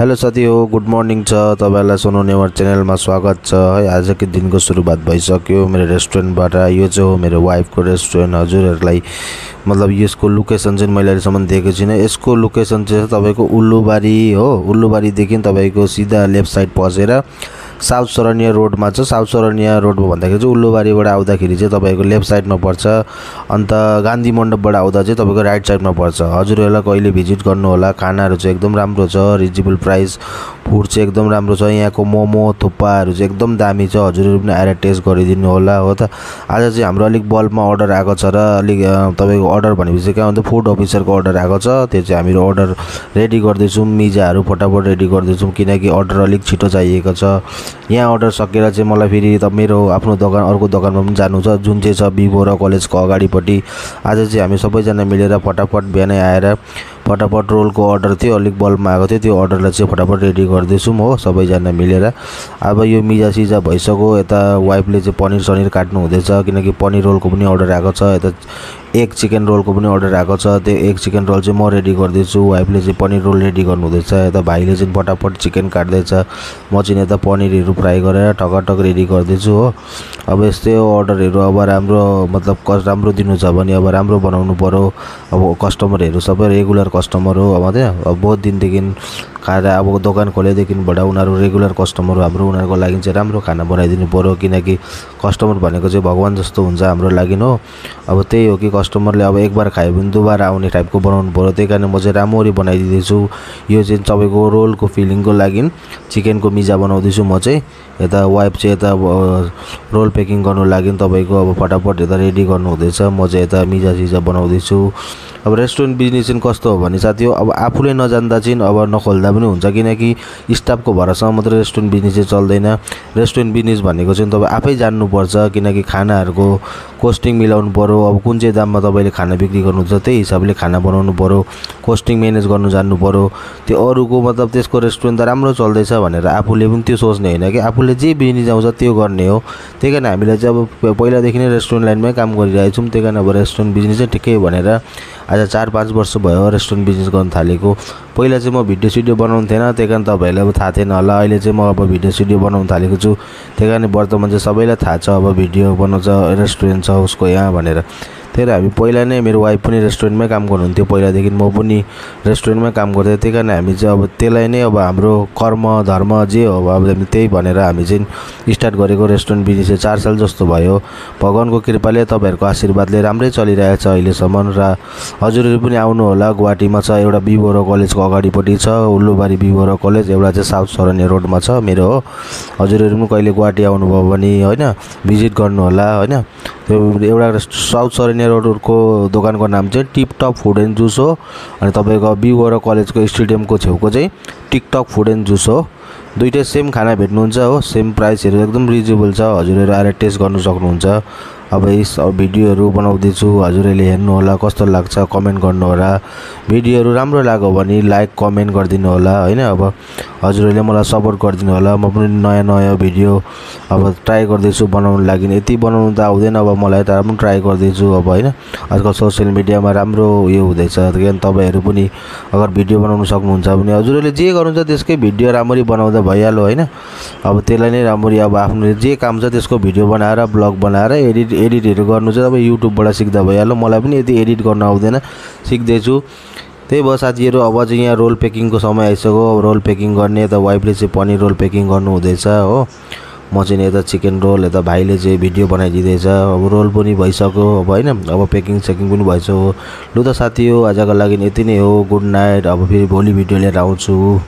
Hello साथी हो, good morning छ। तपाईहरुलाई सोनो नेवर च्यानलमा स्वागत छ है। आजको दिनको सुरुवात भइसक्यो मेरो रेस्टुरेन्टबाट। यो चाहिँ हो मेरो वाइफको रेस्टुरेन्ट। हजुरहरुलाई मतलब यसको लोकेसन चाहिँ मैले अहिलेसम्म दिएको छैन। यसको लोकेसन चाहिँ तपाईको उल्लुबारी हो। उल्लुबारीदेखि तपाईको सिधा लेफ्ट साइड पसेर साउथ सरनिया रोडमा छ। साउथ सरनिया रोडमा भन्दाखेरि चाहिँ उल्लुबारीबाट आउँदाखेरि चाहिँ तपाईको लेफ्ट साइडमा पर्छ। अन्त गान्धी मण्डपबाट आउँदा चाहिँ तपाईको राइट साइडमा पर्छ। हजुरहरुलाई कहिले भिजिट गर्नु होला। खानाहरु चाहिँ एकदम राम्रो छ, रिजनेबल प्राइस, फुड चाहिँ एकदम राम्रो छ। यहाँको मोमो थुक्पाहरु चाहिँ एकदम दामी छ। हजुरहरु पनि आएर टेस्ट गरिदिनु होला हो त। आज चाहिँ हाम्रो अलिक बल्बमा अर्डर आएको छ र अलिक तपाईको अर्डर भनेपछि के हुन्छ, फुड अफिसरको अर्डर आएको छ। त्यो चाहिँ हामीहरु अर्डर रेडी गर्दै छौं। मिजाहरु फटाफट रेडी गर्दै छौं किनकि अर्डर अलिक छिटो चाहिएको छ। यहाँ अर्डर सकेर चाहिँ मलाई फेरि त मेरो आफ्नो दोकान अर्को दोकानमा पनि जानु छ, जुन चाहिँ छ बिबो र कलेजको अगाडिपट्टि। आज चाहिँ हामी सबैजना मिलेर फटाफट बिहानै आएर फटाफट रोलको अर्डर थियो, अलिक बल्बमा आएको थियो। त्यो अर्डरलाई चाहिँ फटाफट रेडी गर्दैछौँ हो सबैजना मिलेर। अब यो मिजा सिजा भइसक्यो। यता वाइफले चाहिँ पनिर सनिर काट्नु हुँदैछ किनकि पनिर रोलको पनि अर्डर आएको छ। यता एक चिकन रोलको पनि अर्डर आएको छ। त्यो एक चिकन रोल चाहिँ म रेडी गर्दैछु, वाइफले चाहिँ पनिर रोल रेडी गर्नु हुँदैछ। यता भाइले चाहिँ फटाफट चिकन काट्दैछ, म चाहिँ यता पनिरहरू फ्राई गरेर टकटक रेडी गर्दैछु हो। अब यस्तै हो अर्डरहरू। अब राम्रो मतलब राम्रो दिनु छ भने अब राम्रो बनाउनु पर्यो। अब कस्टमरहरू सबै रेगुलर कस्टमर हो। अब त्यहाँ अब बहुत दिनदेखि खाएर अब दोकान खोलेदेखिबाट उनीहरू रेगुलर कस्टमर हो हाम्रो। उनीहरूको लागि चाहिँ राम्रो खाना बनाइदिनु पर्यो किनकि कस्टमर भनेको चाहिँ भगवान जस्तो हुन्छ हाम्रो लागि हो। अब त्यही हो कि कस्टमरले अब एक बार खायो भने दोबारा आउने टाइपको बनाउनु पर्यो। त्यही कारण म चाहिँ राम्ररी बनाइदिँदैछु। यो चाहिँ तपाईँको रोलको फिलिङको लागि चिकनको मिजा बनाउँदैछु म चाहिँ। यता वाइफ चाहिँ यता रोल पेकिङ गर्नु लागि तपाईँको अब फटाफट यता रेडी गर्नु हुँदैछ। म चाहिँ यता मिजा सिजा बनाउँदैछु। अब रेस्टुरेन्ट बिजनेस चाहिँ कस्तो हो भने साथी हो, अब आफूले नजान्दा चाहिँ अब नखोल्दा पनि हुन्छ किनकि स्टाफको भरोसामा मात्र रेस्टुरेन्ट बिजनेस चाहिँ चल्दैन। रेस्टुरेन्ट बिजनेस भनेको चाहिँ तपाईँ आफै जान्नुपर्छ किनकि खानाहरूको कोस्टिङ मिलाउनु पर्यो। अब कुन चाहिँ दाममा तपाईँले खाना बिक्री गर्नुहुन्छ त्यही हिसाबले खाना बनाउनु पर्यो, कोस्टिङ म्यानेज गर्नु जान्नु पर्यो। त्यो अरूको मतलब त्यसको रेस्टुरेन्ट त राम्रो चल्दैछ भनेर आफूले पनि त्यो सोच्ने होइन कि आफूले जे बिजनेस आउँछ त्यो गर्ने हो। त्यही कारण हामीले चाहिँ अब पहिलादेखि नै रेस्टुरेन्ट लाइनमै काम गरिरहेको छौँ। त्यही कारण अब रेस्टुरेन्ट बिजनेस चाहिँ ठिकै भनेर आज 4-5 वर्ष भयो रेस्टुरेन्ट बिजनेस गर्न थालेको। पहिला चाहिँ म भिडियो सिडियो बनाउनु थिएन, त्यही कारण तपाईँहरूलाई अब थाहा थिएन होला। अहिले चाहिँ म अब भिडियो सिडियो बनाउनु थालेको छु। त्यही कारण वर्तमान चाहिँ सबैलाई थाहा छ अब भिडियो बनाउँछ, रेस्टुरेन्ट छ उसको यहाँ भनेर। त्यही भएर हामी पहिला नै मेरो वाइफ पनि रेस्टुरेन्टमै काम गर्नुहुन्थ्यो पहिलादेखि, म पनि रेस्टुरेन्टमै काम गर्थेँ। त्यही कारण हामी चाहिँ अब त्यसलाई नै अब हाम्रो कर्म धर्म जे हो अब हामी त्यही भनेर हामी चाहिँ स्टार्ट गरेको रेस्टुरेन्ट बिजनेस चाहिँ 4 साल जस्तो भयो। भगवानको कृपाले तपाईँहरूको आशीर्वादले राम्रै चलिरहेको छ अहिलेसम्म। र हजुरहरू पनि आउनु होला। गुवाहाटीमा छ एउटा बिबो र कलेजको अगाडिपट्टि छ उल्लुबारी बिबो र कलेज, एउटा चाहिँ साउथ सरनिया रोडमा छ मेरो हो। हजुरहरू पनि कहिले गुवाहाटी आउनुभयो भने होइन भिजिट गर्नु होला होइन। त्यो एउटा साउथ सरनिया रोडको दोकानको नाम चाहिँ टिपटप फुड एन्ड जुस हो। अनि तपाईँको बिबो र कलेजको स्टेडियमको छेउको चाहिँ टिकटक फुड एन्ड जुस हो। दुईटै सेम खाना भेट्नुहुन्छ हो, सेम प्राइसहरू एकदम रिजनेबल छ। हजुरहरू आएर टेस्ट गर्नु सक्नुहुन्छ। अब यस भिडियोहरू बनाउँदैछु, हजुरहरूले हेर्नु होला, कस्तो लाग्छ कमेन्ट गर्नु होला। भिडियोहरू राम्रो लाग्यो भने लाइक कमेन्ट गरिदिनु होला होइन। अब हजुरहरूले मलाई सपोर्ट गरिदिनु होला। म पनि नयाँ नयाँ भिडियो अब ट्राई गर्दैछु बनाउनु लागि। यति बनाउनु त आउँदैन अब मलाई, तर पनि ट्राई गर्दैछु अब होइन। आजकल सोसियल मिडियामा राम्रो उयो हुँदैछ। त्यही कारण तपाईँहरू पनि अगर भिडियो बनाउनु सक्नुहुन्छ भने हजुरहरूले जे गर्नुहुन्छ त्यसकै भिडियो राम्ररी बनाउँदा भइहाल्यो होइन। अब त्यसलाई नै राम्ररी अब आफ्नो जे काम छ त्यसको भिडियो बनाएर ब्लग बनाएर एडिटहरू गर्नु चाहिँ अब युट्युबबाट सिक्दा भइहाल्यो। मलाई पनि यति एडिट गर्न आउँदैन, सिक्दैछु। त्यही भयो साथीहरू। अब चाहिँ यहाँ रोल पेकिङको समय आइसक्यो। रोल पेकिङ गर्ने यता वाइफले चाहिँ पनिर रोल पेकिङ गर्नु हुँदैछ हो। म चाहिँ यता चिकन रोल, यता भाइले चाहिँ भिडियो बनाइदिँदैछ। अब रोल पनि भइसक्यो अब होइन। अब पेकिङ सेकिङ पनि भइसक्यो। लु त साथी हो, आजको लागि यति नै हो। Good night. अब फेरि भोलि भिडियो लिएर आउँछु।